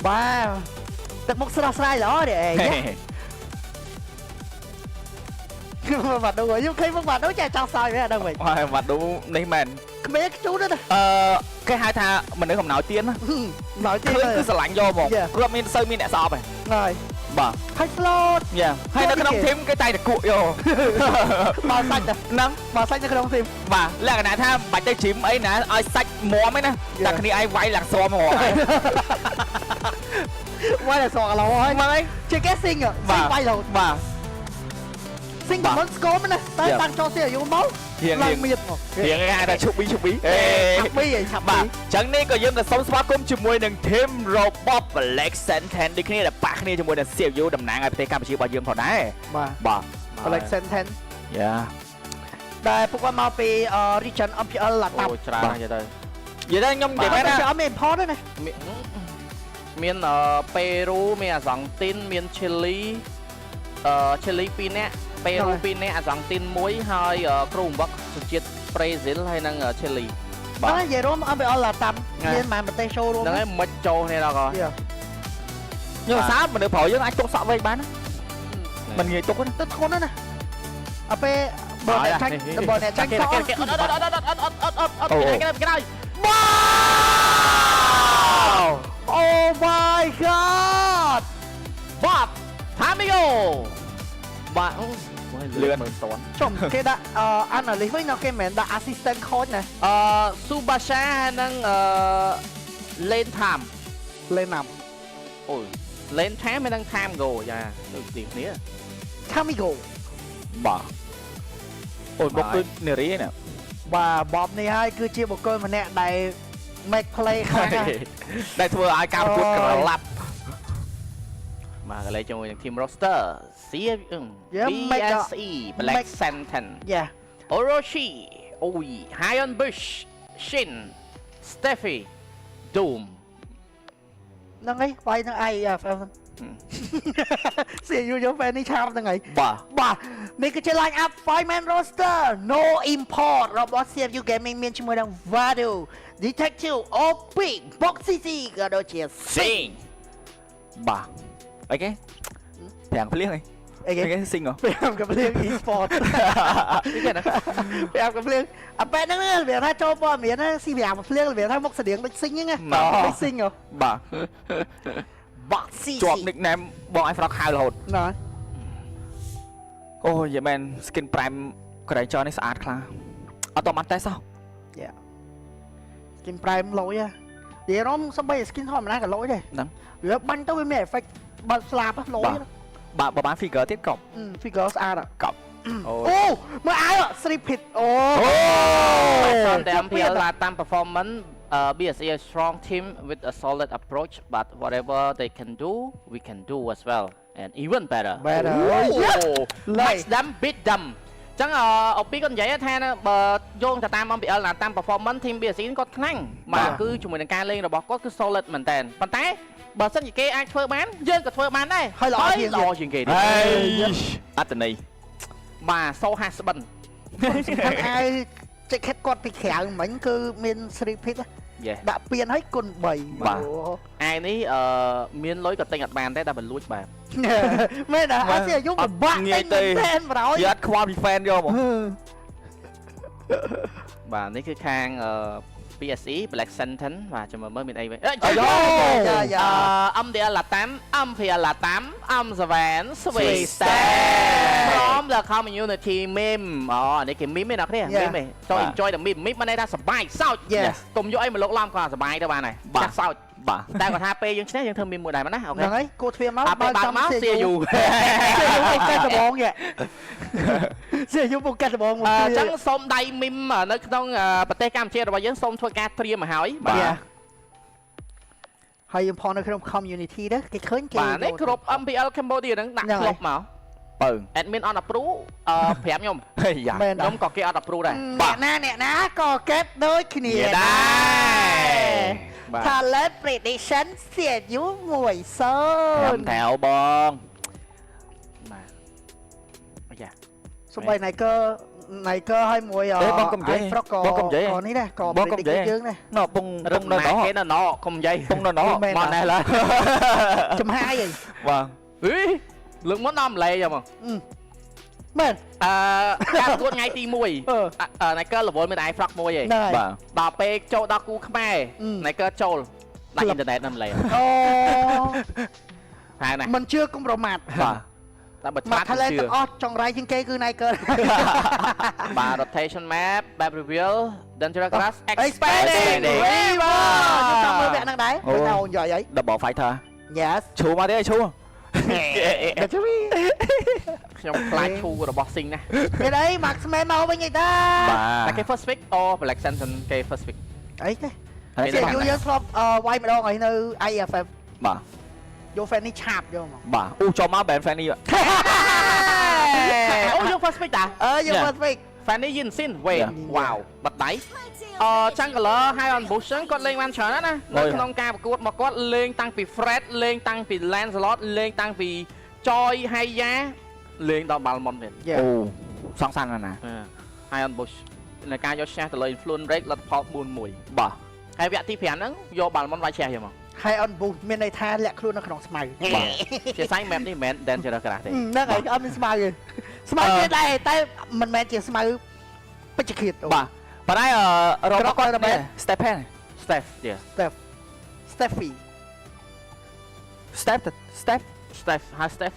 បាទទឹកមុខស្រស់ស្រាយល្អទេអី បាទដូខ្ញុំឃើញមុខបាទដូចេះចង់សើចមែនអត់ដឹងវិញ ហើយបាត់ដូនេះមែន ក្មេងខ្ជូតណាស់ អឺគេហៅថាមនុស្សកំណោយទៀនណា ណយទេ ឃើញគឺស្រឡាញ់យកហ្មង Yeah. គ្រាប់មានសូវមានអ្នកស្អប់ទេ ហើយ បាទ ហើយ float យ៉ាហើយនៅក្នុង team គេតែតគក់យក មកសាច់ទៅ ហ្នឹង មកសាច់នៅក្នុង team បាទលក្ខណៈថាមិនបាច់ទៅជ្រីមអីណាឲ្យសាច់មាំឯណា Yeah. តែគ្នាឯងវាយឡើងស្រមហ្មងហើយ វាយតែសក់ឡោហើយ មកអី ជាគេស៊ីង បាទ ស៊ីងវាយរហូត បាទ ស៊ីង បាទ តំបន់ស្គមណាតែ Yeah. តាំងចូលស៊ីអាយុមក រៀង ឡើងមៀតមក រៀងគេហៅថាឈប់ប៊ីឈប់ប៊ីអេ ឆាប់ពីឯងឆាប់ បាទ ពី ចឹងនេះក៏យើងក៏សូមស្វាគមន៍ជាមួយនឹង team របស់ Black Senten ដូចគ្នាដែលប៉ះគ្នាជាមួយនឹង CFU តំណាងឲ្យប្រទេសកម្ពុជារបស់យើងផងដែរ បាទ បាទ Black Senten យ៉ា ដែលពួកគាត់មកពី region MPL ឡាតាប់ អូច្រើនណាស់និយាយទៅ និយាយទៅខ្ញុំនិយាយមែនណា តែអត់មាន import ទេណា មានមានអឺប៉េរូមានអាសង់ទីនមានឈីលីអឺឈីលី2នាក់ប៉េរូ2នាក់អាសង់ទីន1ហើយអឺគ្រូបង្វឹកសញ្ជាតិប្រេស៊ីលហើយនិងឈីលី បាទនិយាយរួម MPL ឡាតាប់មានប៉ុន្មានប្រទេសចូលរួម ហ្នឹងហើយមិនចូលគ្នាដល់ក៏ Yeah. ខ្ញុំសាមនុស្សប្រុសយើងអាចទុកសក់វែងបានណាមិនងាយទុកទេណា ទៅធ្ងន់ណាស់ណាអពេលបើអ្នកចាញ់បើអ្នកចាញ់ គេ សក់ គេអត់អត់អត់អត់អត់អត់អត់អត់អត់គេគេគេ បាទ Oh my god បាប់ថាមីយ៉ូបាទ លឿន មើលតន់ ចំគេដាក់ analyst វិញនៅគេមិនមែនដាក់ assistant coach ណា អឺស៊ូបាសាហើយនិងអឺលេនថាម លេនណាំ អូយលេនថាមហើយនិងថាមហ្គោយ៉ាដូចទីគ្នា Tamigo បាទអូយបុកគឺនារីណា បាទបបនេះហើយគឺជាបុគ្គលម្នាក់ដែល make play ខ្លាំងណាស់ ដែលធ្វើឲ្យការប្រកួតក្រឡាប់ បាទកន្លែងជាមួយនឹង team roster C Yeah, make a- BSE Black make- Senten Yeah. Orochi អូយ Hyon Bush Shin Steffi Doom ហ្នឹងហើយវាយនឹង IFF ហ្នឹងសៀយូយក fan នេះឆាប់ហ្នឹងហើយ បាទ បាទនេះគឺជា line up 5 man roster no import របស់ CFU Gaming មានជាមួយនឹង Vadu Detective OP Box CC ក៏ដូចជា Sing បាទអីគេប្រាំងភ្លៀងអី អីគេ អីគេ Sing ហ៎ ប្រាំកំភ្លៀង e-sport នេះគេណា ប្រាំកំភ្លៀងអាប៉ែហ្នឹងរបៀបថាចូលព័ត៌មានណាស៊ីប្រាំកំភ្លៀងរបៀបថាមុខស្តៀងដូច Sing ហ្នឹងណាដូច Sing ហ៎ បាទ Box CC ជាប់ nickname បងឲ្យ Frog ហៅរហូត ណា អូយយាយមែន skin prime ក្រែងចនេះស្អាតខ្លាំងអត់តបានតេសោះ skin prime លយហ៎និយាយរំសំបី skin ធម្មតាក៏លយដែរ ហ្នឹង វាបាញ់ទៅវាមាន effect បើស្លាប់លយ បាទបើបាន figure ទៀតកប់ figure ស្អាត កប់ អូ អូមើលអាវ three pit អូ អូ តាមតែ MPL ឡាតាម performance BSE a strong team with a solid approach, but whatever they can do, we can do as well and even better. Better. អូ ឡៃ match them, beat them ចឹងអឺអូពីគាត់និយាយថាណាបើយោងទៅតាម MPL ណាតាម performance team BSE គាត់ខ្លាំងបាទគឺជាមួយនឹងការលេងរបស់គាត់គឺ solid មែនតើប៉ុន្តែបើសិនជាគេអាចធ្វើបានយើងក៏ធ្វើបានដែរ ហើយល្អជាង ល្អជាងគេទៀត ហើយអត្តន័យ បាទ so husband សំខាន់អាវចេះខិតគាត់ពីក្រៅមិញគឺមាន three pit យេ ដាក់ពៀនឲ្យគុណ3 បាទ អាយនេះអឺមានលុយក៏ទិញអត់បានដែរតែបើលួចបាទ មែនអត់អាយុពិបាកទិញមែនតែនប្រយ យកអត់ខ្វល់ពី fan យកមក បាទនេះគឺខាងអឺ PSE Black Senten បាទចាំមើលមើលមានអីវិញអេ អាយ៉ូ យ៉ាយ៉ា អឺ MDL Latam MPL Latam M7 Swiss from the community meme អូអានេះគេ meme ឯអ្នកគ្នា Yeah. meme ឯងចូល enjoy the meme meme មានន័យថាសប្បាយសើច Yes. កុំយកអីមកលោកឡំគាត់សប្បាយទៅបានហើយចាស់សើច បាទ តែគាត់ថាពេលយើងឈ្នះយើងធ្វើ meme មួយដែរមកណាអូខេ ហ្នឹងហើយគោទ្វារមក អាពេលបើកមក CU ស៊ីយូពុកកាត់ដបងយស៊ីយូពុកកាត់ដបងមក អញ្ចឹងសូមដៃមីមនៅក្នុងប្រទេសកម្ពុជារបស់យើងសូមធ្វើការត្រៀមឲ្យហើយបាទ ហើយយើងផងនៅក្នុង community ដែរគេឃើញគេ បាទនេះគ្រប់ MPL Cambodia ហ្នឹងដាក់ក្លុបមក បើ admin អត់ approve អឺប្រាប់ខ្ញុំ ហេយ៉ា មែន ខ្ញុំក៏គេអត់ approve ដែរ អ្នកណាអ្នកណាក៏កេបដូចគ្នា ដែរ បាទ Talent prediction សៀយូ1 0 ត្រឹមត្រូវបង បាទអាយ៉ា សំបីណៃក៏ Niker ហើយមួយ ទេបងកុំនិយាយ Frog ក៏ បងកុំនិយាយ ក៏នេះដែរក៏ បងកុំនិយាយ យើងដែរ ណ៎ពង រឹង ពងនៅណ ណាគេនៅណកុំនិយាយ ពងនៅណ មែន មកណែឡើយ ចំហាយអី បាទ អីលើកមុនដល់ម្លេហ្មង មែន អឺការប្រកួតថ្ងៃទី1 អឺ អឺ Niker រវល់មានតែ Frog មួយឯង ហ្នឹងហើយ បាទ ដល់ពេលចូលដល់គូខ្មែរ អឺ Niker ចូលដាច់អ៊ីនធឺណិតនៅម្លេ អូ ហើយណា មិនជឿកុំប្រមាថ បាទ តែបើ មក ឆ្លាត talent ជឿ ទាំងអស់ចង្រៃជាងគេគឺ Niker បាទ rotation map map reveal dangerous grass Expanding expanding River ខ្ញុំចង់មើលវគ្គហ្នឹងដែរ អូ តែអូនយកអី Double fighter Yes ឈូមកទេឈូ Victory ខ្ញុំខ្លាចឈូរបស់ស៊ីងណាស់ មានអី Marksman មកវិញអីតា បាទ តែគេ first pick អូ Black Sense គេ first pick អីទេ ហើយ ជាយូរយើងធ្លាប់អឺវាយម្ដងហើយនៅ IFF បាទ យក fan នេះឆាបយកមក បាទអូចូលមក ban fan នេះ អូយក first pick តា អឺយក first pick Fanny Yin Sin វេ Yeah. វ៉ាវបាត់ដៃអឺ Jungler High on Bush ហ្នឹងគាត់លេងបានច្រើនណាស់ណានៅក្នុងការប្រកួតរបស់គាត់លេងតាំងពី Fred លេងតាំងពី Lancelot លេងតាំងពី Joy Haya លេងដល់ Balmond ទៀត Yeah អូសង្សារណាស់ណា High on Bush នៅការយកឈ្នះទៅលើ Influence Rate លទ្ធផល4-1 បាទ ហើយវគ្គទី5ហ្នឹងយក Balmond វាយឈ្នះយកមក High on boost មានន័យថាលាក់ខ្លួននៅក្នុងស្មៅ បាទ ជាសាញ់ map នេះមិនមែន Dangerous Grass ទេ ហ្នឹងហើយអត់មានស្មៅទេស្មៅទៀតដែរតែមិនមែនជាស្មៅពេជ្ជឃាតអូ បាទប៉ុន្តែអឺរបស់គាត់ ក្រកទៅ Step ហ្នឹង Steph យ៉ា Steph Stephy Step Step Steph ហើយ Steph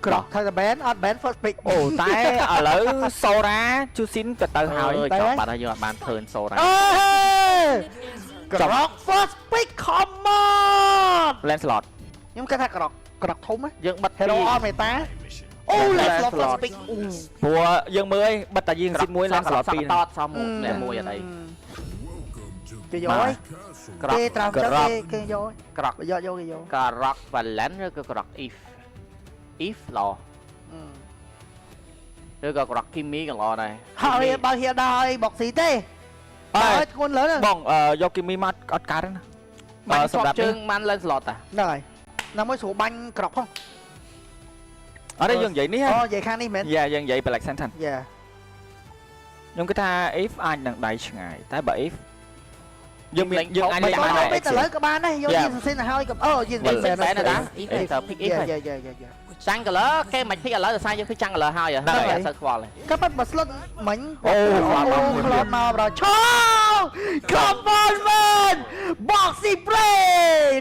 ក្រកថាតែ ban អត់ ban first pick អូតែឥឡូវសូរ៉ាជូស៊ីនក៏ទៅហើយ អើយចប់បាត់ហើយយើងអត់បានឃើញសូរ៉ា អើក្រក first pick come on Lancelot ខ្ញុំគិតថាក្រកក្រកធំហ៎ យើងបិទ Hero on meta អូ Lancelot first pick អូ ព្រោះយើងមើលឯងបិទតែយើងស៊ីនមួយ Lancelot ស ពីរ តតសមមុខតែមួយអត់អី គេយកហើយ ក្រក គេត្រាំចឹង ក្រក គេគេយកហើយ ក្រក បើយកយកគេយក ក្រក Valen ឬក៏ក្រក If If ល្អឬក៏ក្រក Kimi ក៏ល្អដែរ ហើយបើហៀដល់បុកស៊ីទេ អើ ហើយធ្ងន់លើហ្នឹង បងអឺយកគីមីមកអត់កើតទេណា បាញ់ សម្រាប់ ជើងបាន Lancelot តា ហ្នឹងហើយណាមួយស្រួលបាញ់ក្រកផង អត់ទេយើងនិយាយនេះ អូនិយាយខាងនេះមែន យ៉ាយើងនិយាយ Black Sentence យ៉ា ខ្ញុំគិតថា if អាចនឹងដៃឆ្ងាយតែបើ if យើងមានយើងអាច បើ លេងបានដែរ ចូលពេលទៅលើក៏បានដែរយកយីសសិនទៅហើយក៏អូយីសសិន បែនណា If ទៅ pick If ហើយ យ៉ាយ៉ាយ៉ាយ៉ា Jungler គេមិន pick ឥឡូវដោយសារយើង pick Jungler ហើយហ្នឹងហើយអត់សូវខ្វល់ទេ ក៏ប៉ិតបើស្លុតមិញ អូ អូក្លត់មកដល់ឆោ Come on man Boxy play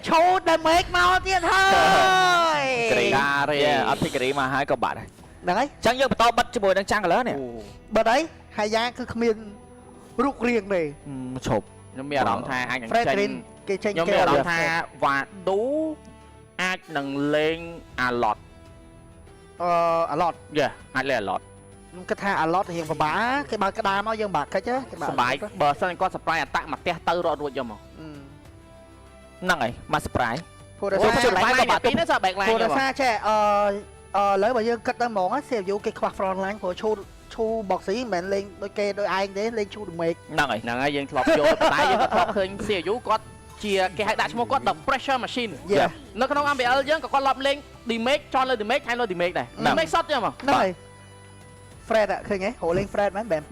ឆូត damage មកទៀតហើយ គ្រី ការ៉េ យ៉ាអត់ពីគ្រីមកហើយក៏បាត់ដែរ ហ្នឹងហើយ អញ្ចឹងយើងបន្តបិទជាមួយនឹង Jungler នេះ បើអីហាយ៉ាគឺគ្មានរូបរាងទេ ឈប់ ខ្ញុំមានអារម្មណ៍ថាអាចនឹងចេញ Fredrin គេចេញ ខ្ញុំមានអារម្មណ៍ថាវ៉ាឌូអាចនឹងលេងអាឡត អឺអាឡត យ៉ាអាចលេងអាឡត ខ្ញុំគិតថាអាឡតរៀងពិបាកគេបើកក្តារមកយើងបាក់កិច្ចគេបើ សបាយបើសិនគាត់ surprise អាតាក់មកផ្ទះទៅរត់រួចយកមក ហ្នឹងហើយមក surprise ព្រោះដោយ អូ សារ ជួយ បាយក៏បាក់ ពីនេះស back line ព្រោះដោយសារចេះអឺអឺឥឡូវបើយើងគិតទៅហ្មង CFU គេខ្វះ front line ព្រោះឈូឈូ boxing មិនមែនលេងដូចគេដូចឯងទេលេងឈូ damage ហ្នឹងហើយ ហ្នឹងហើយយើងធ្លាប់យកតែយើងក៏ធ្លាប់ឃើញ CU គាត់ជាគេហៅដាក់ឈ្មោះគាត់ The Pressure Machine យ៉ា នៅក្នុង MPL យើងក៏គាត់ឡប់លេង damage ចន់លើ damage ថែមលើ damage ដែរ damage សតយកមក ហ្នឹងហើយ Fred ឃើញទេរលេង Fred មែនបែប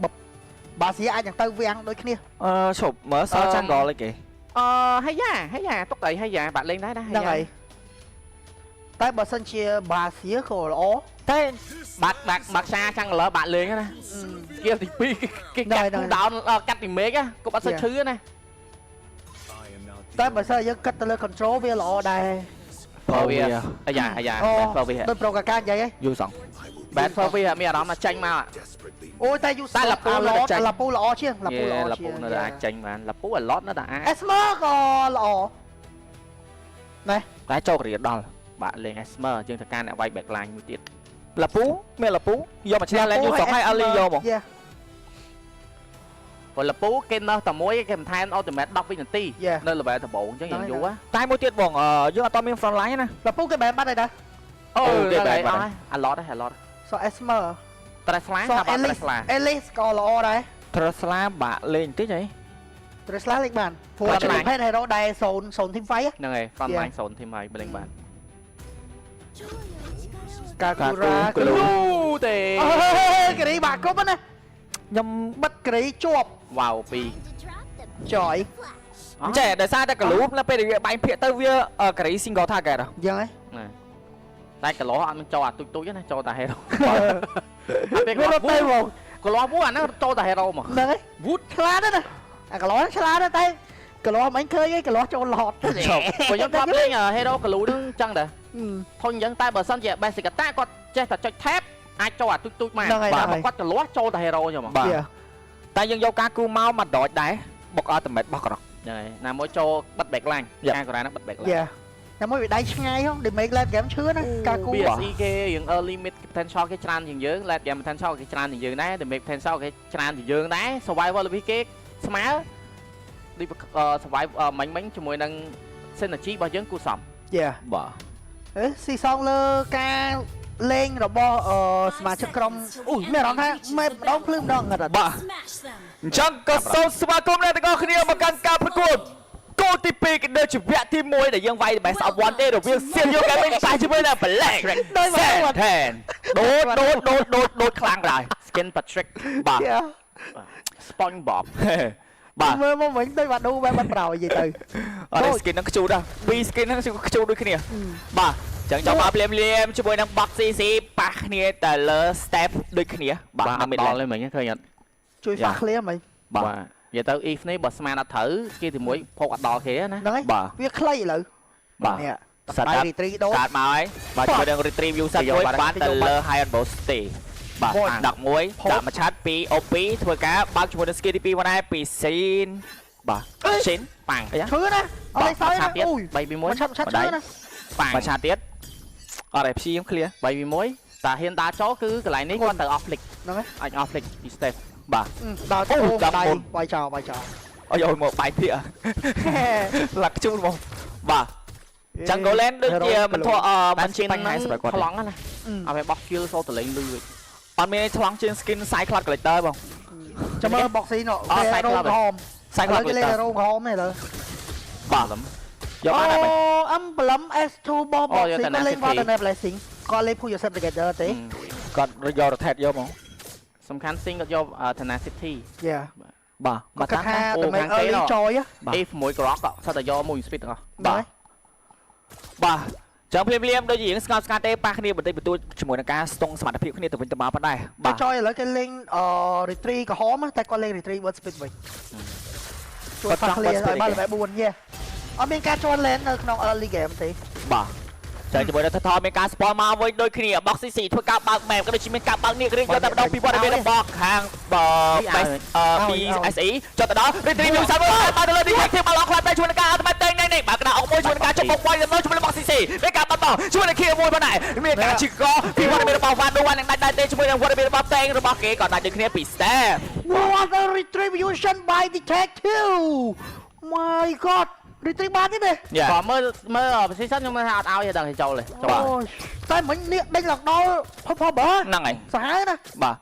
បាស៊ីអាចនឹងទៅវាំងដូចគ្នា អឺឈប់មើលសល់ Jungle អីគេ អឺហាយ៉ាហាយ៉ាទុកអីហាយ៉ាបាក់លេងដែរណា ហ្នឹងហើយតែបើសិនជាបាស៊ីក៏ល្អ តែ បាក់បាក់បាក់សាចាំងលើបាក់លេងណា skill ទី2គេកាត់ down កាត់ damage គាត់អត់សូវឈឺណា តែបើសិនយើងគិតទៅលើ control វាល្អដែរ ព្រោះវាអាយ៉ាអាយ៉ា អូ បែបវា ដូចប្រូកាកានិយាយហ៎ យូសង បែបវាមានអារម្មណ៍ថាចាញ់មក អូតែយូ តែឡាពូនៅតែចាញ់ ឡាពូល្អជាងឡាពូល្អ ឡា ជាង ពូនៅតែអាចចាញ់បានឡាពូអាឡតនៅតែអាច អេស្មើក៏ល្អ តែចូលគ្រាដល់ បាក់លេង Esmer យើងត្រូវការអ្នកវាយ backline មួយទៀត ឡាពូមានឡាពូយកមកឈ្នះលែងយូសងហើយអលីយកមក យ៉ា ព្រោះឡាពូគេនៅតែមួយគេបន្ថែម ultimate 10វិនាទីនៅ level ដំបូងអញ្ចឹងយើងយូរ តែមួយទៀតបងយើងអត់មាន front line ណា ឡាពូគេបែនបាត់ហើយតា អូ គេបែ គេបែ បបាត់ហើយ អាឡតអាឡត សអេស្មើ ត្រេស្លា ស ថាបា អេលីស ត្រេស្លា អេលីសក៏ល្អដែរ Tesla បាក់លេងបន្តិចហី ត្រេស្លាលេងបានព្រោះ Front line ប្រភេទ hero ដែរ0 0 team fight ហ្នឹងហើយ front line 0 team ហើយលេងបាន កាគូរ៉ា កាគូ លូទេ អើយការីបាក់គប់ណា ខ្ញុំ បិទការីជាប់ វ៉ាវពីរ ចយ ចេះដោយសារតែកលូនៅពេលដែលវាបាញ់ភាកទៅវាការី single target ហ៎ យ៉ាងហ៎ ណាតែកន្លោះអត់មានចូលអាទុចទុចណាចូលតែ hero អត់ពេល វារត់ទៅហ្មង កន្លោះវូអាហ្នឹងចូលតែ hero មក ហ្នឹងហើយវូតឆ្លាតណាស់អាកន្លោះឆ្លាតណាស់តែកន្លោះមិនឃើញឯងកន្លោះចូលឡត ឈប់ ព្រោះខ្ញុំធ្លាប់លេង hero កលូហ្នឹងចឹងដែរធុញអញ្ចឹងតែបើសិនជា basic attack គាត់ចេះតែចុច tab អាចចូលអាទុចទុចមក ហ្នឹងហើយ បាទបើគាត់កន្លោះចូលតែ hero ចឹងមក បាទតែយើងយកការគូមកមកដចដែរបុក ultimate របស់ក្រក ហ្នឹងហើយណាមួយចូលបិទ back line ការកូរ៉ាហ្នឹងបិទ back line យ៉ាតែមួយវាដៃឆ្ងាយហង damage late game ឈឿណាការគូ BSE គេរៀង early mid potential គេច្រើនជាងយើង late game potential គេច្រើនជាងយើងដែរ damage potential គេច្រើនជាងយើងដែរ survival របស់គេស្មើដូច survive មិញមិញជាមួយនឹង synergy របស់យើងគូសម យ៉ា បាទ អេស៊ីសងលើការលេងរបស់អឺសមាជិកក្រុមអូយមានអារម្មណ៍ថាមេម្ដងភ្លឺម្ដងអត់ បាទអញ្ចឹងក៏សូមស្វាគមន៍អ្នកទាំងអស់គ្នាមកកាន់ការប្រកួតគោលទី2ក៏ដូចជាវគ្គទី1ដែលយើងវាយ best of 1ទេរវាង CFU Gaming ប៉ះជាមួយនឹង Black ដោយមក Ten ដូតដូតដូតដូតដូតខ្លាំងដែរ skin Patrick បាទ យ៉ា SpongeBob បាទ មើលមកវិញដូចបាដូបែបបាត់ប្រោយនិយាយទៅ អត់ skin ហ្នឹងខ្ជូតដែរពីរ skin ហ្នឹងខ្ជូតដូចគ្នាបាទចឹងចង់មកភ្លាមភ្លាមជាមួយនឹង box CC ប៉ះគ្នាតែលើ step ដូចគ្នាបាទ បាទ អត់មាន ដល់ទេមិញឃើញអត់ ជួយ fast clear មិញ បាទ និយាយទៅ if នេះបើស្មានអត់ត្រូវគេទីមួយភោគអត់ដល់គេណា ហ្នឹងហើយ បាទ វាខ្លីឥឡូវ បាទ នេះ សាត់ ដៃ retreat ដូត កាត់មកហើយបាទជាមួយនឹង retrieve view សាត់មួយបានទៅលើ high on boss ទេបាទដាក់មួយដាក់មួយឆាត់ពី OP ធ្វើការបើកជាមួយនឹង skill ទី2មកដែរពី Sin បាទ Shin ប៉ាំង អីយ៉ា ឈឺណាអត់លេខសើ ឆាត់ទៀត ណាអូយ 3 2 មកឆាត់ឆាត់ឈឺណា 1ប៉ាំង មួយឆាត់ទៀតអត់ឲ្យព្យាយាម clear 3 2 1តាហ៊ានដើរចូលគឺកន្លែងនេះគាត់ទៅ off flick ហ្នឹងហើយ អាច off flick ពី step បាទ ដល់ អូ អូដៃ ដល់មុន បាយចោលបាយចោល អុយអុយមកបាយភាក លាក់ជូនមកបាទចឹង Golan ដូចជាមិនធေါ်អមិនជាបញ្ហាសម្រាប់គាត់ ថ្លង់ណាឲ្យវាបោះ kill សូតលេងលឺវិញ អត់មានថ្លង់ជាង skin Cyclops Collector បង ចាំមើល boxing នោះ អត់ រោង Cyclops ក្រហម Cyclops ឥឡូវគេលេង Collector រោងក្រហមនេះឥឡូវ បាទយកបានហើយ អូ emblem S2 បោះ អូយក boxing តែ គាត់លេង City Water Blessing គាត់លេង Pull Yourself Together ទេ គាត់យក rotate យកហ្មង សំខាន់ Sing គាត់យក Tenacity យ៉ា បាទមក គាត់ តា ថា អូ តែមិន ខាងគេ early ណោះ joy បាទ A6 Grok សិតតែយកមួយ speed ទាំងអស់ បាទបាទចឹងភ្លាមភ្លាមដូចជារៀងស្ងប់ស្ងាត់ទេប៉ះគ្នាបន្តិចបន្តួចជាមួយនឹងការស្ទង់សមត្ថភាពគ្នាទៅវិញទៅមកប៉ុណ្ដែរ បា បាទ ទចយឥឡូវគេលេងអឺ retreat ក្រហមតែគាត់លេង retreat word speed វិញជួយ គាត់ចង់ fast clear word speed ឲ្យបាន level 4យេអត់មានការជន់ lane នៅក្នុង early game ទេ បាទចឹងជាមួយនឹងថថមានការ spawn មកវិញដូចគ្នា box CC ធ្វើការបើក map ក៏ដូចជាមានការបើកនេះរៀងយកតែម្ដងពីវត្តមានរបស់ខាង BSE ចុះទៅដល់ retrieve សាប់បានទៅលើ detective មកឡងខ្លាត់តែជាមួយនឹងការអត់តែនេះនេះបើកដៅអុកមួយជាមួយនឹងការចុះបុកវាយទៅជាមួយនឹង box CC មានការបាត់បង់ជាមួយនឹង kill មួយផងដែរមានការជីកពីវត្តមានរបស់វ៉ាដូវ៉ានឹងដាច់ដែរទេជាមួយនឹងវត្តមានរបស់តេងរបស់គេក៏ដាច់ដូចគ្នាពី step What a retribution by detective My god retrieve បានទេទេ យ៉ា ក៏មើលមើល position ខ្ញុំថាអត់ឲ្យទេដឹងគេចូលទេចូល អូយតែមិញនេះដេញឡើងដល់ផផបើ ហ្នឹងហើយ សាហាវណា បាទ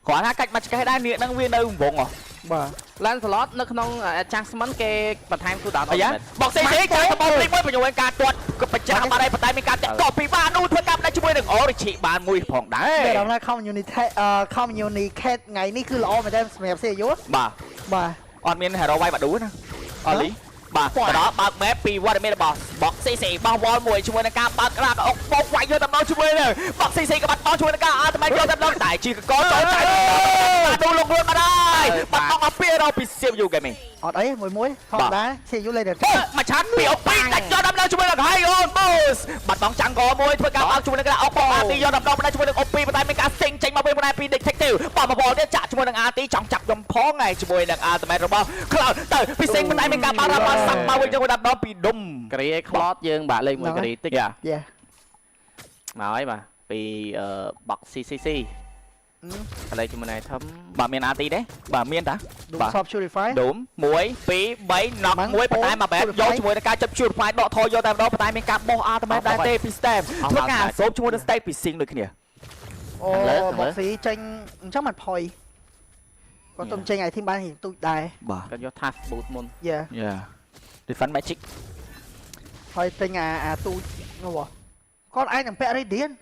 គ្រាន់ថាកាច់មកឆ្កេះដែរនាគហ្នឹងវានៅវងហ៎ បាទ Lancelot នៅក្នុង adjustment គេបន្ថែម cooldown អាយ៉ាបុកសេសេការបោលលេខមួយបញ្ញការទាត់ក៏បច្ចាបាត់ហើយប៉ុន្តែមានការតាក់កពីបានូធ្វើការផ្ដាច់ជាមួយនឹងអូរិឈីបានមួយផងដែរ តែដល់ណា community អឺ communicate ថ្ងៃនេះគឺល្អមែនទែនសម្រាប់ CU បាទ បាទ អត់មាន hero វាយបាឌូណាអលីបាទទៅដល់បើក map ពីវត្តមានរបស់បុកសេសេបោះវល់មួយជាមួយនឹងការបើកក្រាបអុកបោកវាយយកតំណងជាមួយនឹងបុកសេសេក៏បាត់បង់ជាមួយនឹងការអត់តែយកតំណងតែជាកកចូលតែបាឌូលងខ្លួនមកដែរបាត់បង់អពីរពី CFU Gaming អត់អីមួយមួយធម្មតា CU លេងតែ មួយឆាត់ពីអូពីដាច់យកដំណើរជាមួយនឹង High on Boost បាត់បង់ចាំងកមួយធ្វើការបើកជាមួយនឹងក្រាអូបអាទីយកដំណងផ្នែកជាមួយនឹងអូពីប៉ុន្តែមានការសេងចេញមកវិញផ្នែកពី Detective បោះបបលទៀតចាក់ជាមួយនឹងអាទីចង់ចាប់ខ្ញុំផងហើយជាមួយនឹង Ultimate របស់ Cloud ទៅពីសេងប៉ុន្តែមានការបើករ៉ាបាសាប់មកវិញជាមួយដំណងពីដុំ ការីឲ្យ Cloud យើងបាទលេខមួយការីតិច យ៉ា យ៉ា មកហើយបាទពី box CCC ឥឡូវជាមួយនឹង item បាទមានអាទីទេបាទមានតា ឌូ បាទ សប purify ដុំ1 2 3 knock 1ប៉ុន្តែមកបែបយកជាមួយនឹងការចាប់ Purify ដកថយយកតែម្ដងប៉ុន្តែមានការបោះ Ultimate ដែរទេពី Step ធ្វើការសូបជាមួយនឹង Step ពី Sing ដូចគ្នា អូបុកស៊ីចេញអញ្ចឹងមិនផុយគាត់ទុំចេញ item បានរៀងទូចដែរ បាទ គាត់យក task boot មុន យ៉ា Yeah Defend Magic ហើយទិញអាអាទូចនោះហ៎គាត់អាចនឹងពាក់ Radiant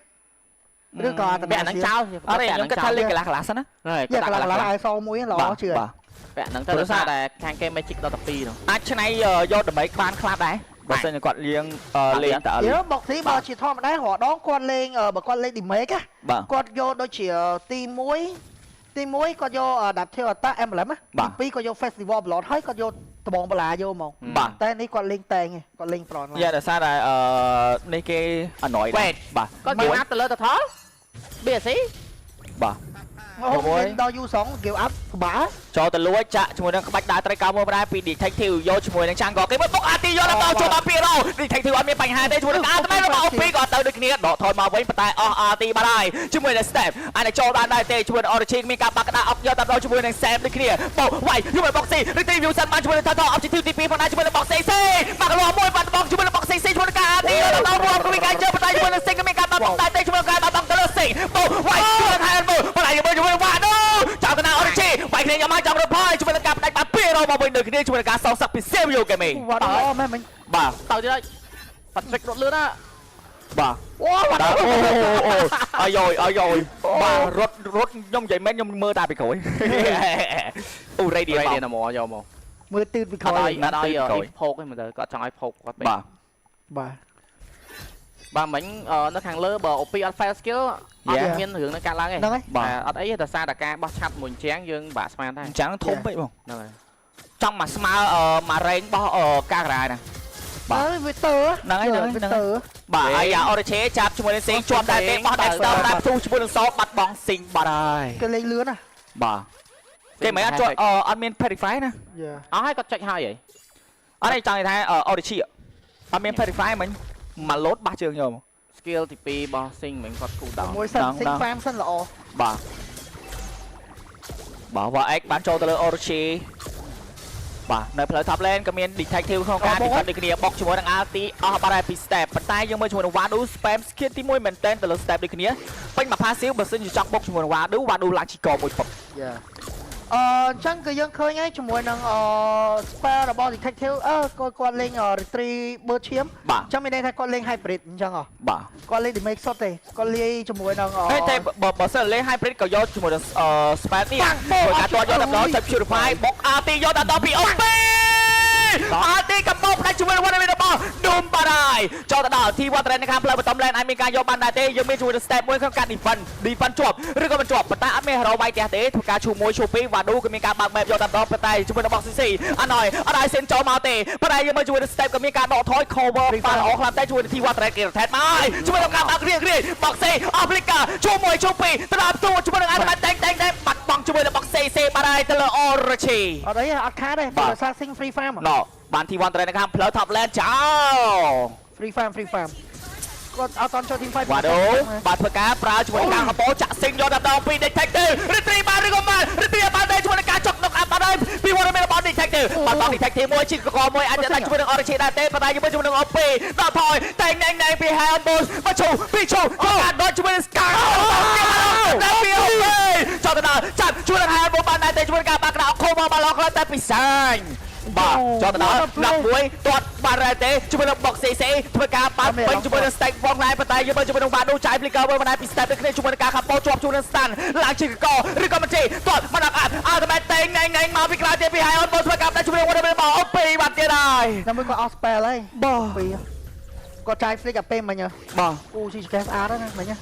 ឬក៏អត្ត ពាក់ហ្នឹងចោល អត់ទេខ្ញុំគិតថាលេងកន្លះកន្លះសិនណា ហើយ យ៉ាកន្លះកន្លះឲ្យសមួយល្អជឿ បាទ ពាក់ហ្នឹងទៅដោយសារតែខាងគេ Magic ដល់តែ2នោះ អាចឆ្នៃយកដើម្បីបានខ្លះដែរបើសិនជាគាត់លៀងលេងតើ យើបុកស៊ីបើជាធម្មតារាល់ដងគាត់លេងបើគាត់លេង damage គាត់យកដូចជាទី1ទី1គាត់យក Adaptive Attack Emblem ទី2គាត់យក Festival Blood ហើយគាត់យកដបងបលាយកមកតែនេះគាត់លេងតែងគាត់លេង front យ៉ាដោយសារតែអឺនេះគេអណយដែរបាទ គាត់ give up ទៅលើតថ BSC បាទ អូមានដល់ U2 give up ក្បាល ចូលទៅលួចចាក់ជាមួយនឹងក្បាច់ដើរត្រីកោមួយដែរពី Detective យកជាមួយនឹង Jungle គេមកបុកអាទីយកដល់ចូលមក2រោ Detective អត់មានបញ្ហាទេជាមួយនឹងអាតែរបស់ OP ក៏ទៅដូចគ្នាដកថយមកវិញប៉ុន្តែអស់ RT បាត់ហើយជាមួយនឹង Step អាចចូលបានដែរទេជាមួយនឹង Origin មានការបាក់ក្តារអុកយកដល់ជាមួយនឹង Sam ដូចគ្នាបុកវាយជាមួយបុក C Retrieve សិនបានជាមួយនឹង Turtle Objective ទី2ផងដែរជាមួយនឹងបុក C C បាក់លាស់មួយបាត់បងជាមួយនឹងបុក C C ជាមួយនឹងការ RT ដល់រួមក៏មានការជើប៉ុន្តែជាមួយនឹង Sing ក៏មានការបាត់បងដែរទេជាមួយនឹងការបាត់បងទៅលើ Sing បុកវាយជាមួយនឹង Hand ប៉ុន្តែជាមួយនឹងវ៉ាដូចោលកណា Origin វាយគ្នាយកមកចង់រត់ផយជាមួយនឹងការផ្ដាច់បាន2រោមកវិញដូចគ្នាជាមួយនឹងការសងសឹកពី Sevio Gaming វ៉ាដូមែនមិញ បាទ ទៅទៀតហើយ Patrick រត់លឿនណា បាទ អូវ៉ាដូ អូអូអាយយអាយយបាទរត់រត់ខ្ញុំនិយាយមែនខ្ញុំមើលតាពីក្រោយអូ Radio រ៉េឌីណាមកយកមក មើលទឺតពីក្រោ អត់ យ ឲ្យអត់ឲ្យភោកទេមើលទៅគាត់ចង់ឲ្យភោកគាត់ពេក បាទ បាទ បាទមិញនៅខាងលើបើ OP អត់ fail skill អត់មានរឿងនឹងកើតឡើងទេ ហ្នឹងហើយ បាទ អត់អីទេតែសារតែការបោះឆាប់មួយជាងយើងបាក់ស្មានដែរ អញ្ចឹងធំពេកបង ហ្នឹងហើយ ចង់មកស្មើមករែងបោះកាការ៉ាណា អើវាតើ ហ្នឹងហើយហ្នឹងហើយ វាតើ បាទអាយ៉ាអូរឆេចាប់ជាមួយនឹងសេងជាប់ដែរទេបោះដែរស្ទើរតែផ្ទុះជាមួយនឹងសបាត់បង់ស៊ីងបាត់ហើយ គេលេងលឿនណា បាទគេមិនអត់ជាប់អត់មាន Purify ណា យ៉ា អស់ហើយគាត់ចុចហើយហី អត់ទេចង់និយាយថាអូរឆេអត់មាន Purify មិញមកលោតបាសជើងយក skill ទី2របស់ Sing មិញគាត់ cool down មួយសិន ដង ស៊ីង farm សិនល្អ បាទបាទវ៉ាអេកបានចូលទៅលើ Orochi បាទនៅផ្លូវ top lane ក៏មាន detective ក្នុងការ defend ដូចគ្នាបុកជាមួយនឹង RT អស់បាត់ហើយពី step ប៉ុន្តែយើងមើលជាមួយនឹង Wadu spam skill ទី1មែនតែនទៅលើ step ដូចគ្នាពេញមក passive បើសិនជាចង់បុកជាមួយនឹង Wadu Wadu ឡើងជីកមួយពុក យ៉ាអឺអញ្ចឹងគឺយើងឃើញហើយជាមួយនឹងអឺ spell របស់ detective អឺគាត់គាត់លេង retreat បឺឈាម បាទ អញ្ចឹងមានន័យថាគាត់លេង hybrid អញ្ចឹងហ៎ បាទ គាត់លេង damage សុទ្ធទេគាត់លាយជាមួយនឹងអ តែតែបើបើសិនលេង hybrid ក៏យកជាមួយនឹង spam នេះ បាំងបោ ព្រោះការទាត់យកដល់ចុច purify បុក RT យកដល់ពី OP RT កំពុងផ្ដាច់ជាមួយនឹងវត្តមានរបស់ Doom បារ៉ាយចូលទៅដល់ T1 ត្រែននៅខាងផ្លូវបតំ lane អាចមានការយកបានដែរទេយើងមានជាមួយនឹង step មួយក្នុងការ defend defend ជាប់ឬក៏មិនជាប់ប៉ុន្តែអត់មាន hero វាយផ្ទះទេធ្វើការឈូមួយឈូពីរវ៉ាឌូក៏មានការបើក map យកដល់ប៉ុន្តែជាមួយនឹង box CC អត់ហើយអត់ឲ្យសេនចូលមកទេប៉ុន្តែយើងមើលជាមួយនឹង step ក៏មានការដកថយ cover បានល្អខ្លាំងតែជាមួយនឹង T1 ត្រែនគេ rotate មកហើយជាមួយនឹងការបើករៀងរៀង box C អស់ flicker ឈូមួយឈូពីរទៅដល់ទូជាមួយនឹងអាតែងតែងតែបាត់បង់ជាមួយនឹង box CC បាត់ហើយទៅលើ Orochi អត់អីអត់ខាតទេ បាទ ព្រោះសារ sing free farm ណបាន T1 ត្រែននៅខាងផ្លូវ top lane ចោល free farm free farm គាត់អត់តន់ចូល team fight វ៉ាដូបាទធ្វើការប្រើជាមួយនឹងការកំពូលចាក់ស៊ីងយកដល់ដងពី Detective រីត្រីបានឬក៏បានរីត្រីបានដែរជាមួយនឹងការចុកនុកអាប់បាត់ហើយពីវត្តមានរបស់ Detective បាត់បង់ Detective មួយជីកកមួយអាចจะដាច់ជាមួយនឹង Origin ដែរទេប៉ុន្តែជាមួយជាមួយនឹង OP ដល់ថយតែងណែងណែងពី Hand Boss មកឈូពីឈូធ្វើការដកជាមួយនឹង Scar ដល់ពី OP ចោលទៅដល់ចាប់ជួយនឹង Hand Boss បានដែរទេជាមួយនឹងការបាក់ក្រៅខូមកបានឡងខ្លះតែពីសាញបាទចោលទៅដល់11ទាត់បានដែរទេជាមួយនឹង Box CC ធ្វើការបាត់ពេញជាមួយនឹង Stack វងដែរប៉ុន្តែយើងមើលជាមួយនឹងវ៉ាដូចាយ Flicker មួយបណ្ដែរពី Step ដូចគ្នាជាមួយនឹងការខាប់ពោជាប់ជាមួយនឹង Stun ឡើងជាកកឬក៏មិនទេទាត់មកដល់អាប់អើតែតែងណែងណែងមកពីក្រៅទៀតពីហើយអូនធ្វើការដាក់ជាមួយនឹងវ៉ាដូមកអូពីបាត់ទៀតហើយ តែមួយគាត់អស់ spell ហើយ បាទ ពីរគាត់ចាយ flick អាពេលមិញហ៎ បាទ អូស៊ីស្កេសអាតណាមិញហ៎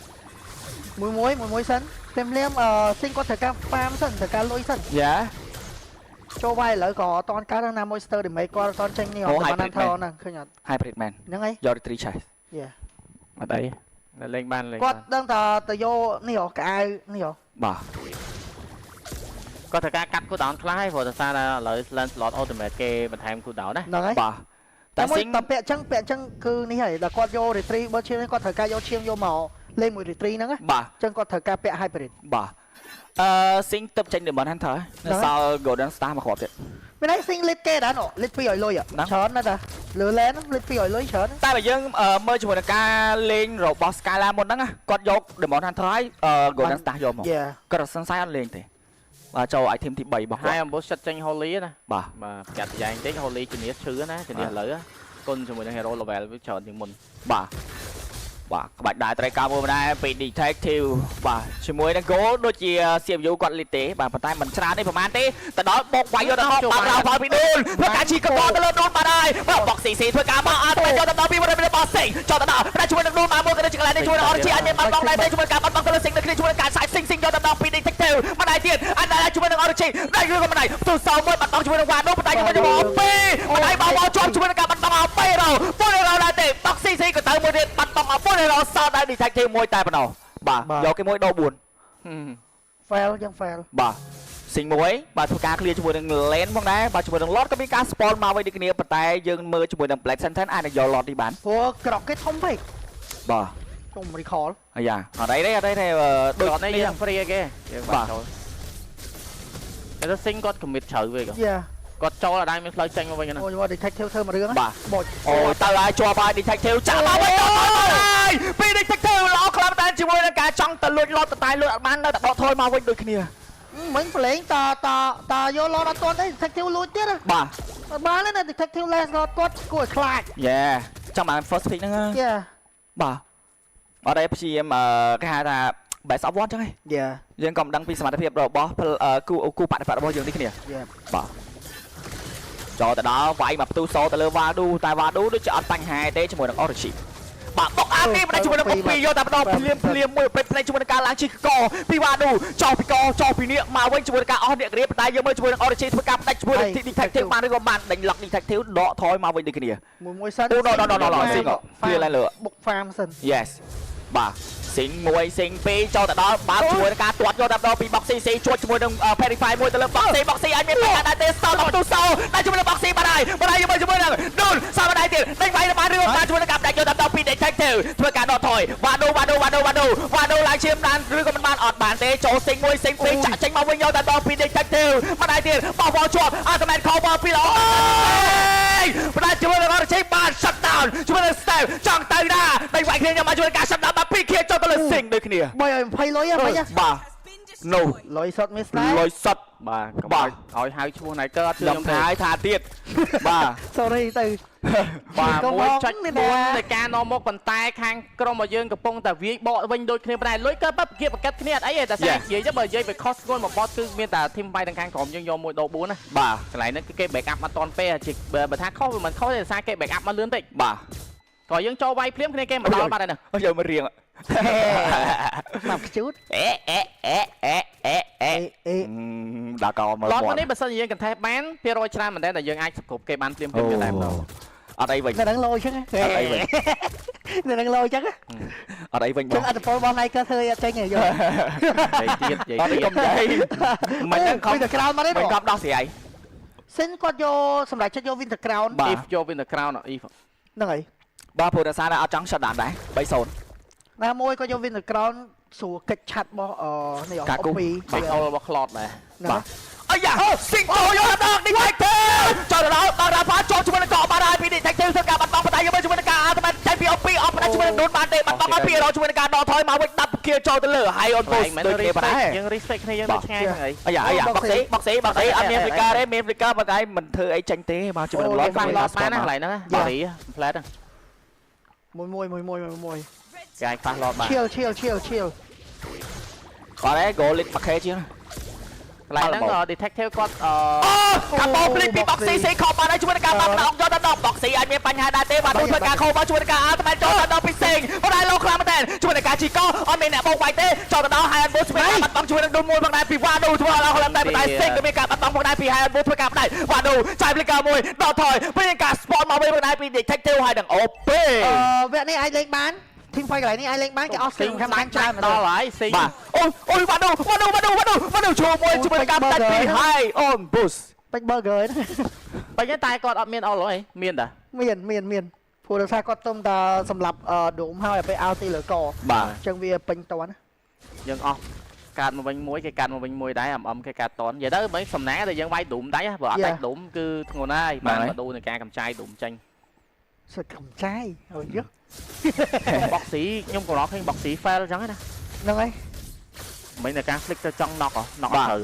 មួយមួយមួយមួយសិនភ្លាមភ្លាមអឺ sing គាត់ត្រូវការ farm សិនត្រូវការលុយសិន យ៉ា ចូលវាយឥឡូវក៏អត់តន់កើតណាមួយ stir damage គាត់អត់តន់ចេញនេះអត់បានថហ្នឹងឃើញអត់ Hybrid man ហ្នឹងហើយ យក retreat chase យ៉ា អត់អីនៅលេងបានលេង គាត់ដឹងថាទៅយកនេះហ៎កៅនេះហ៎ បាទ គាត់ត្រូវការកាត់ cool down ខ្លះហើយព្រោះដោយសារតែឥឡូវ Lancelot Ultimate គេបន្ថែម cool down ណា ហ្នឹងហើយ បាទតែ តែមួយ ស៊ីង តែពាក់ចឹងពាក់ចឹងគឺនេះហើយដល់គាត់យក retreat បើឈាមនេះគាត់ត្រូវការយកឈាមយកមកលេងមួយ retreat ហ្នឹងណា បាទ ចឹងគាត់ត្រូវការពាក់ hybrid បាទអឺស៊ីងទឹកចេញ Demon Hunter នៅសល់ Golden Star មកគ្រាប់ទៀត មានន័យ sing lead គេដែរនោះ lead 200លុយ ហ្នឹង ច្រើនណាស់តាលើ lane ហ្នឹង lead 200លុយច្រើនណាស់ តែបើយើងមើលជាមួយនឹងការលេងរបស់ Skyla មុនហ្នឹងណាគាត់យក Demon Hunter ហើយ Golden Star យកមក យ៉ា គាត់សង្ស័យអត់លេងទេបាទចូល item ទី3របស់គាត់ ហើយអំបុសចិត្តចេញ Holy ណា បាទ បាទកាត់យ៉ាងតិច Holy ជំនះឈឺណាជំនះឥឡូវគុណជាមួយនឹង Hero level វាច្រើនជាងមុន បាទ បាទក្បាច់ដែរត្រូវការមួយដែរពី Detective បាទជាមួយនឹង goal ដូចជា CFU គាត់លីទេបាទប៉ុន្តែមិនច្រើនទេប្រហែលទេទៅដល់បុកវាយយកទៅដល់បាត់ដល់ផលពីដូនធ្វើការជីកកទៅលើដូនបាទហើយបាទបុក CC ធ្វើការបោះអត់ទៅយកទៅដល់ពីបរិបទបោះសេងចូលទៅដល់តែជាមួយនឹងដូនមកមួយក៏ដូចជាកន្លែងនេះជួយនឹង Origi អាចមានបាត់បង់ដែរទេជាមួយការបាត់បង់ទៅលើសេងនៅគ្នាជាមួយនឹងការសាយសេងសេងយកទៅដល់ពី Detective ម្ដាយទៀតអត់ដែរជាមួយនឹង Origi ដែរឬក៏ម្ដាយផ្ទុះសោមួយបាត់បង់ជាមួយនឹងវ៉ាដូប៉ុន្តែជាមួយនឹងអូពីម្ដាយបោបោជាប់ជាមួយនឹងការបាត់បង់អពីរោពុនរោដែរទេបុក CC ក៏ទៅមួយទៀតបាត់បង់អពុនរោសល់ដែរ Detective មួយតែប៉ុណ្ណោះបាទយកគេមួយដោ4 fail យើង fail បាទស៊ីងមួយបាទធ្វើការ clear ជាមួយនឹង lane ផងដែរបាទជាមួយនឹង lot ក៏មានការ spawn មកវិញដូចគ្នាប៉ុន្តែយើងមើលជាមួយនឹង Black Sentence អាចនឹងយក lot នេះបាន ព្រោះក្រកគេធំពេក បាទ ជុំ recall អាយ៉ាអត់អីទេអត់អីទេ ដូច ដូច នេះយើង free គេយើងបា បាទ ត់ចូលតែស៊ីងគាត់ commit ជ្រៅវិញ យ៉ា គាត់ចូលអត់ដែរមានផ្លូវចេញមកវិញណា អូយមក detective ធ្វើមួយរឿង បាទ បូច អូយទៅហើយជាប់ហើយ Detective ចាក់មកវិញទៅហើយពី Detective ល្អខ្លាំងតែជាមួយនឹងការចង់ទៅលួច lot តែលួចអត់បាននៅតែដកថយមកវិញដូចគ្នា មិញប្រឡែងតាតាតាយកឡតអត់ទាន់ទេ detective លួចទៀត បាទ អត់បានទេណា detective លេសឡតគាត់គួរឲ្យខ្លាច យេចង់បាន first pick ហ្នឹង យ៉ា បាទអត់ទេព្យាយាមគេហៅថា best of one ចឹងឯង យ៉ា យើងក៏មិនដឹងពីសមត្ថភាពរបស់គូគូបដិបត្តិរបស់យើងនេះគ្នា យ៉ា បាទចូលទៅដល់វាយមកផ្ទុះសទៅលើវ៉ាឌូតែវ៉ាឌូដូចជាអត់បញ្ហាទេជាមួយនឹង Origin បាទបុកអានេះមិនដែរជាមួយនឹងអូពីយកតែម្ដងភ្លាមភ្លាមមួយប្រេតផ្លេជាមួយនឹងការឡើងជីកពីវ៉ាឌូចោលពីកចោលពីនេះមកវិញជាមួយនឹងការអស់អ្នករៀបតែយើងមើលជាមួយនឹង Origin ធ្វើការផ្ដាច់ជាមួយនឹង Detective បានឬក៏បានដេញ lock Detective ដកថយមកវិញដូចគ្នា មួយមួយសិន អូដកដកដកដកស៊ីង clear ឡើងលើ បុក farm សិន Yes បាទស៊ីង1ស៊ីង2ចូលទៅដល់បើកជាមួយនឹងការទាត់យកតែម្ដងពី Boxy C ជួចជាមួយនឹង Perify មួយទៅលើ Boxy Boxy អាចមានបញ្ហាដែរទេសល់ដល់ទូសោតែជាមួយនឹង Boxy បាត់ហើយបាត់ហើយជាមួយជាមួយនឹងឌូនសល់បាត់ហើយទៀតដេញវាយទៅបានរឿងបានជាមួយនឹងការផ្ដាច់យកតែម្ដងពី Detective ធ្វើការដកថយវ៉ាដូវ៉ាដូវ៉ាដូវ៉ាដូវ៉ាដូឡើងឈាមបានឬក៏មិនបានអត់បានទេចូលស៊ីង1ស៊ីង2ចាក់ចេញមកវិញយកតែម្ដងពី Detective បាត់ហើយទៀតបោះវល់ជាប់ Ultimate Cover ពីល្អផ្ដាច់ជាមួយនឹង Origin បាន shut down ជាមួយនឹង Step ចង់ទៅណាដេញវាយគ្នាខ្ញុំមកជួយការ shut down បាទពីរខៀចូលទៅលើស៊ីងដូចគ្នា 3ឲ្យ20លុយហ្នឹងមិញ បាទ no លុយសុតមានស្នេហ៍ លុយសុត បាទកុំ បាទ ឲ្យហៅឈ្មោះ Niker អត់ជឿ ខ្ញុំ ខ្ញុំទេ ថាឲ្យថាទៀតបាទ sorry ទៅ បាទ កុំប 1.4 កនេះណា នៃការនាំមកប៉ុន្តែខាងក្រុមរបស់យើងកំពុងតែវាយបកវិញដូចគ្នាដែរលុយកើបគៀបប្រកាត់គ្នាអត់អីទេតែស្អែកនិយាយទៅបើនិយាយไปខុសស្ងួនបំផុតគឺមានតែ team បាយទាំងខាងក្រុមយើងយក1ដូ4ណា បាទ កន្លែងហ្នឹងគឺគេ back up មកតន់ពេលជាបើថាខុសវាមិនខុសទេដោយសារគេ back up មកលឿនពេក បាទ ក៏យើងចូលវាយភ្លាមគ្នាគេមកដល់បាត់ហើយហ្នឹង យកមករៀង មកខ្ជូត អេអេអេអេអេអេ អេអេ ដាក់កោមើល ឡតនេះបើសិនជាយើងកន្ថេះបានភាគរយច្រើនមែនតើតែយើងអាចគ្រប់គេបានភ្លាមភ្លាមតែម្ដង អត់អីវិញ នៅនឹងលយចឹង អត់អីវិញ នៅនឹងលយចឹង អត់អីវិញប ចឹ ង ងអត្តពលរបស់ Nike ធ្វើអត់ចេញទេយក និយាយទៀតនិយាយ អត់អី ទៀត កុំនិយាយមិនហ្នឹងខំ វិញតែក្រោនមកទេ មិនខំដោះស្រាយ សិនគាត់យកសម្រាប់ចិត្តយក Winter Crown បាទ if យក Winter Crown if ហ្នឹងហើយ បាទព្រោះដោយសារតែអត់ចង់ shut down ដែរ3-0 ណាមួយគាត់យក Winter Crown ស្រួលកិច្ចឆាត់របស់អនេះ កាគូ ពី បាច់អូរបស់ Cloud ដែរ ហ្នឹង បាទអាយ៉ាស៊ីងចូលយកដល់ Detective ចូលដល់ដល់រ៉ាហ្វាចូលជាមួយនឹងកបាត់ហើយពី Detective ធ្វើការបាត់បង់បដៃយកជាមួយនឹងការអាត្មាចេញពី OP អត់ផ្ដាច់ជាមួយនឹងដូនបានទេបាត់បង់មកពីរជាមួយនឹងការដកថយមកវិញដាប់គៀចូលទៅលើហើយអូនពូដូចគ្នាប៉ុណ្ណា យើង respect គ្នាយើងដូចឆ្ងាយហ្នឹងហើយ អាយ៉ាអាយ៉ាបុកស៊ីបុកស៊ីបុកស៊ីអត់មាន flicker ទេមាន flicker បើកឯងមិនធ្វើអីចេញទេបាទជាមួយនឹង ឡ lot តបានឡតបានណាកន្លែងហ្នឹងបារីផ្លែត មួយមួយមួយមួយមួយមួយ គេអាចប៉ះឡតបាន ឈៀលឈៀលឈៀលឈៀល បាទឯង goal lead 1k ជាង កន្លែងហ្នឹង detective គាត់អឺ អូកាបោភ្លេចពីបុកស៊ីស៊ីខំបានហើយជាមួយនឹងការបាត់ដងយកដល់ដងបុកស៊ីអាចមានបញ្ហាដែរទេបាទធ្វើការខោមកជាមួយនឹងការអាត្មាចូលដល់ពីសេងប៉ុន្តែលោកខ្លាំងមែនតើជាមួយនឹងការជីកអត់មានអ្នកបោកវាយទេចូលទៅដល់ហើយអត់បូស្មានបាត់បង់ជាមួយនឹងឌុនមួយផងដែរពីវ៉ាដូធ្វើឲ្យខ្លាំងតែប៉ុន្តែសេងក៏មានការបាត់បង់ផងដែរពីហើយអត់បូធ្វើការផ្ដាច់វ៉ាដូចាយភ្លេចការមួយដល់ថយមានការ spawn មកវិញផងដែរពី detective ហើយនឹង OP អឺវគ្គនេះអាចលេងបាន team fight កន្លែងនេះអាចលេងបានគេអស់ ស៊ីង សំខាន់ច្រើនមែន ដល់ហើយស៊ីង បាទអូអូវ៉ាដូវ៉ាដូវ៉ាដូវ៉ាដូវ៉ាដូចូលមួយជាមួយនឹងការផ្ដាច់ពីហើយអូន boost ពេជ្រ burger ហ្នឹង បើចឹងតែគាត់អត់មានអល់ហីមានតា មានមានមានព្រោះដោយសារគាត់ទុំតែសម្រាប់ដូមហើយឲ្យពេលអោទីលើក បាទ អញ្ចឹងវាពេញតណា យើងអស់កាត់មកវិញមួយគេកាត់មកវិញមួយដែរអំអំគេកាត់តននិយាយទៅមិនសំណាងតែយើងវាយឌុំដៃបើអត់ដាច់ឌុំគឺធ្ងន់ហើយបានមកឌូនៃការកំចាយឌុំចេញ សិតកំចាយអូយយ បុកស៊ីខ្ញុំកំណត់ឃើញបុកស៊ី fail អញ្ចឹងណា ហ្នឹងហើយ មិនតែការ flick ទៅចង់ knock knock អត់ត្រូវ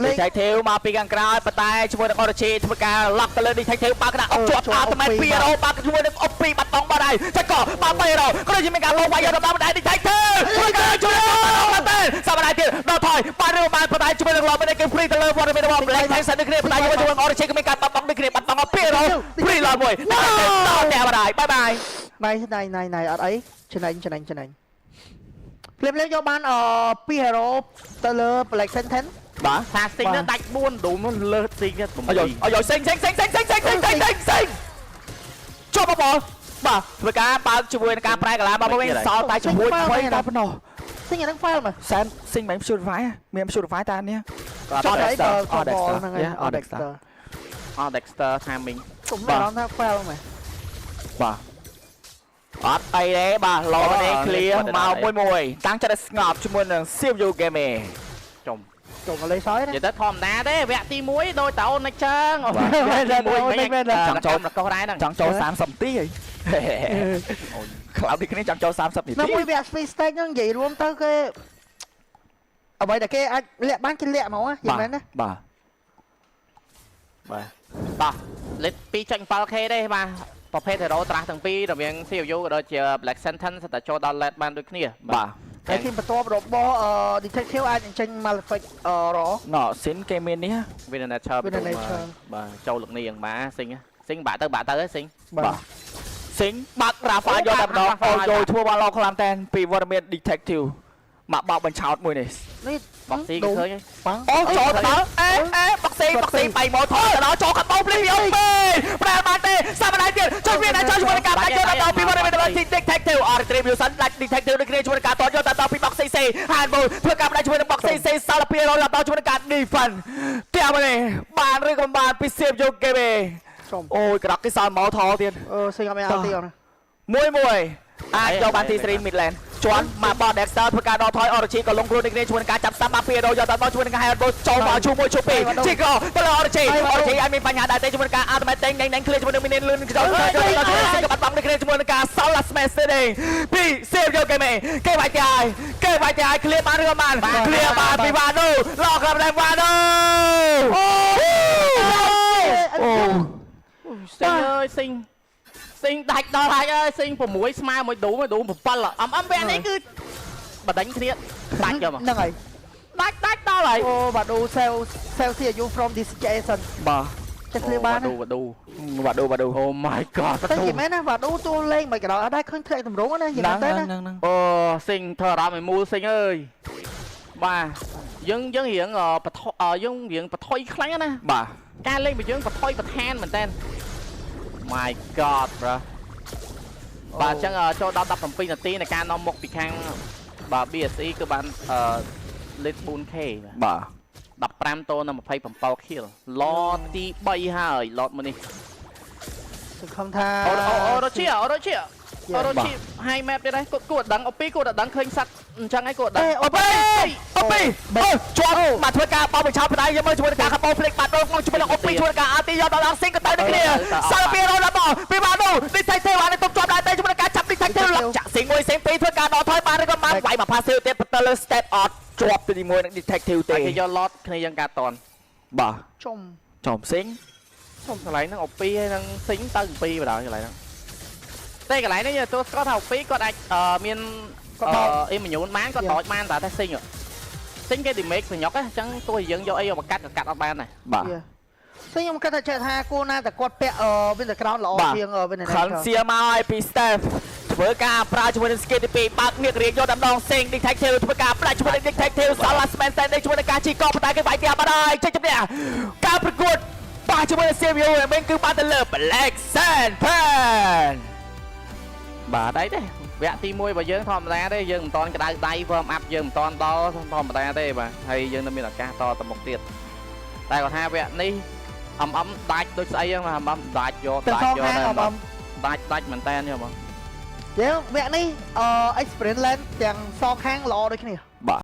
លេង Detective មកពីខាងក្រោយប៉ុន្តែជាមួយនឹង Orochi ធ្វើការ lock ទៅលើ Detective បើកដាក់អុកជាប់អាតមែន2រ៉ូបើកជាមួយនឹងអុក2បាត់បង់បាត់ហើយចកបើ3រ៉ូក៏ដូចជាមានការលងវាយយកដល់ដែរ Detective ធ្វើការជួយដល់តែសម្រាប់ទៀតដល់ថយបានឬបានប៉ុន្តែជាមួយនឹង Lord នេះគេ free ទៅលើវត្តមានរបស់ Black Tank ដូចគ្នាប៉ុន្តែជាមួយនឹង Orochi ក៏មានការបាត់បង់ដូចគ្នាបាត់បង់2រ៉ូ free Lord មួយដល់តែបាត់ហើយបាយបាយ ណៃណៃណៃណៃអត់អីចំណេញចំណេញចំណេញភ្លាមភ្លាមយកបានអ2 hero ទៅលើ Black Sentence បាទ ថាស៊ីងនោះដាច់4ឌូមនោះលើសស៊ីងទៅ អាយអាយសេងសេងសេងសេងសេងសេងសេងសេងសេងសេងជាប់បបបាទធ្វើការបើកជាមួយនឹងការប្រែកាឡាមកវិញសល់តែជាមួយថ្មីតែប៉ុណ្ណោះ សិញអាហ្នឹង file មក សែនសិងមិន purify មាន purify តានេះ ចុះអីបើ អត់ Dexter ហ្នឹងហើយ អត់ Dexter អស់ Dexter timing ខ្ញុំមានអារម្មណ៍ថា file មក បាទអត់អីទេបាទឡនេះ clear មកមួយមួយតាំងចិត្តឲ្យស្ងប់ជាមួយនឹង CFU Gaming ចំ ចូលមកលេងសើចណា និយាយទៅធម្មតាទេវគ្គទី1ដោយតអូននិចចឹង បាទ វគ្គទី1 មែនមែន ចង់ចូលរកោះដែរហ្នឹង ចង់ចូល30នាទីហីខ្លោចដូចគ្នាចង់ចូល30នា នៅ ទី មួយវគ្គ Space Stack ហ្នឹងនិយាយរួមទៅគេអ្វីដែលគេអាចលាក់បានគេលាក់ហ្មងណាយល់មែនណា បាទ បាទតោះលេខ 2.7K ទេបាទប្រភេទ hero ត្រាស់ទាំងពីររវាង CFU ក៏ដូចជា Black Sentence សិតតែចូលដល់ late បានដូចគ្នា បាទ ហើយធីមបន្ទាប់របស់ Detective អាចនឹងចេញ Malefic រ ណ៎ស៊ីនគេមាននេះ Winner Nature Winner Nature បាទចូលលោកនាងបាទស៊ីងស៊ីងបាក់ទៅបាក់ទៅហ៎ស៊ីង បាទ ស៊ីងបាក់រ៉ាហ្វាយកតែម្ដងអូយយធ្វើបានល្អខ្លាំងតែនពីវត្តមាន Detective មកបោកបញ្ឆោតមួយនេះ នេះ បក់ស៊ីគេឃើញហើយ បាំង អូចូលទៅដល់អេអេបុកស៊ីបុកស៊ីបៃមកថយទៅដល់ចូលកបោភ្លីអូពេប្រែបានទេសាប់បានទៀតជួយវាដល់ចូលជាមួយនឹងការដាច់យកដល់ពីវត្តមានរបស់ Detective អរ Retribution ដាច់ Detective ដូចគ្នាជាមួយនឹងការតយកដល់ពីបុកស៊ីស៊ីហានបូធ្វើការដាច់ជាមួយនឹងបុកស៊ីស៊ីសល់2រយដល់ជាមួយនឹងការ defense តែមកនេះបានឬក៏មិនបានពីសៀបយកគេទេ ចំ អូយក្រក់គេសល់មកថទៀត អឺសិងអត់មានអត់ទីអត់ណា មួយមួយអាចយកបានទី3 Midland ជន់មកបោះ Dexter ធ្វើការដកថយ Origin ក៏លងខ្លួនដូចគ្នាជាមួយនឹងការចាប់ស្ដាប់មកពីរយកដល់ជាមួយនឹងការ Hero ចូលមកឈូមួយឈូពីរជីកទៅលើ Origin Origin អាចមានបញ្ហាដែរទេជាមួយនឹងការ Ultimate ដេញដេញ clear ជាមួយនឹង Minion លឿនចូលចូលចូលចូលក៏បាត់បង់ដូចគ្នាជាមួយនឹងការ Solar Smash ទេពី Save យកគេមេគេវាយតែឲ្យគេវាយតែឲ្យ clear បានឬក៏បាន clear បានពីវ៉ានូឡកក្រាប់ដែរវ៉ានូអូអូ ស៊ីងអើយស៊ីងស៊ីងដាច់ដល់ហើយអើយស៊ីង6ស្មើមួយឌូមួយឌូ7អំអំវគ្គនេះគឺបដិញគ្នាដាច់យកមក ហ្នឹងហើយ ដាច់ដាច់ដល់ហើយ អូបាទឌូ sell sell CU from this situation បាទ ចេះ clear បាន ឌូបាឌូ វ៉ាដូវ៉ាដូ Oh my god តែនិយាយមែនណាបាទឌូទូលេងមិនក៏ដោយអត់ដែរឃើញធ្លាក់តម្រងណានិយាយមែនទេណា ហ្នឹងហ្នឹង អូស៊ីងធ្វើអារម្មណ៍ឲ្យមូលស៊ីងអើយបាទយើងយើងរៀងបថយើងរៀងបថុយខ្លាំងណាស់ បាទ ការលេងរបស់យើងបថុយបឋានមែនតើ My god bro បាទអញ្ចឹងចូលដល់17នាទីនៃការនាំមុខពីខាងបាទ BSE គឺបានអឺ lead 4K បាទ បាទ 15តនឹង27 kill ឡទី3ហើយឡតមួយនេះ សង្ឃឹមថា អូអូអូរ៉ូជាអូរ៉ូជាអូរ៉ូជា high map ទៀតហើយគាត់គួរដឹងអូពីគួរតែដឹងឃើញសัตว์អញ្ចឹងហើយគួរដឹង អេ អូពីអូពីអូជាប់មកធ្វើការបោកបញ្ឆោតផ្ដៃយកមើលជាមួយនឹងការខបោភ្លេចបាត់ដងជាមួយនឹងអូពីជាមួយនឹងការអាទីយកដល់អងស៊ីងក៏ទៅដូចគ្នាសាល់ពីរដល់មកពីបានូនេះថៃទេបានទុកជាប់ដែរតែជាមួយនឹងការចាប់នេះថៃទេលុកចាក់ស៊ីងមួយស៊ីងពីរធ្វើការដកថយបានឬក៏បានវាយមកផាសៀវទៀតទៅលើ step អត់ជាប់ទៅជាមួយនឹង detective ទេ តែគេយកឡតគ្នាយើងការតន់ បាទ ចំ ចំស៊ីង សុំកន្លែងហ្នឹងអូពីហើយនឹងស៊ីងទៅពីបណ្ដោយកន្លែងហ្នឹងតែកន្លែងនេះយើងទទួលស្គាល់ថាអូពីគាត់អាចមានអ៊ីមីញូនបានគាត់តចបានតែតែស៊ីងស៊ីងគេ damage សញុកអញ្ចឹងទោះយើងយកអីយកមកកាត់ក៏កាត់អត់បានដែរ បាទ សិងខ្ញុំគិតថាចេះថាគួរណាតែគាត់ពាក់ Winter Crown ល្អជាង Winter ខិនសៀមកឲ្យពី Steph ធ្វើការប្រើជាមួយនឹង skill ទី2បើកងៀករៀងយកតែម្ដងសេង detective ធ្វើការផ្ដាច់ជាមួយនឹង detective Salah Spencer នេះជាមួយនឹងការជីកប៉ុន្តែគេវាយផ្ទះបាត់ហើយចេញជំនះការប្រកួតប៉ះជាមួយនឹង CFU វិញគឺបានទៅលើ Black Sandpan បាទអីទេវគ្គទី1របស់យើងធម្មតាទេយើងមិនតាន់ក្តៅដៃ warm up យើងមិនតាន់ដល់ធម្មតាទេបាទហើយយើងនៅមានឱកាសតទៅមុខទៀតតែគាត់ថាវគ្គនេះអំអំដាច់ដូចស្អីហ្នឹងអំអំដាច់យក ទាំង ដាច់យក សងខាងអមអម ដាច់ដាច់មែនតើហ្នឹងបង យើងវគ្គនេះអឺ experience land ទាំងសងខាងល្អដូចគ្នា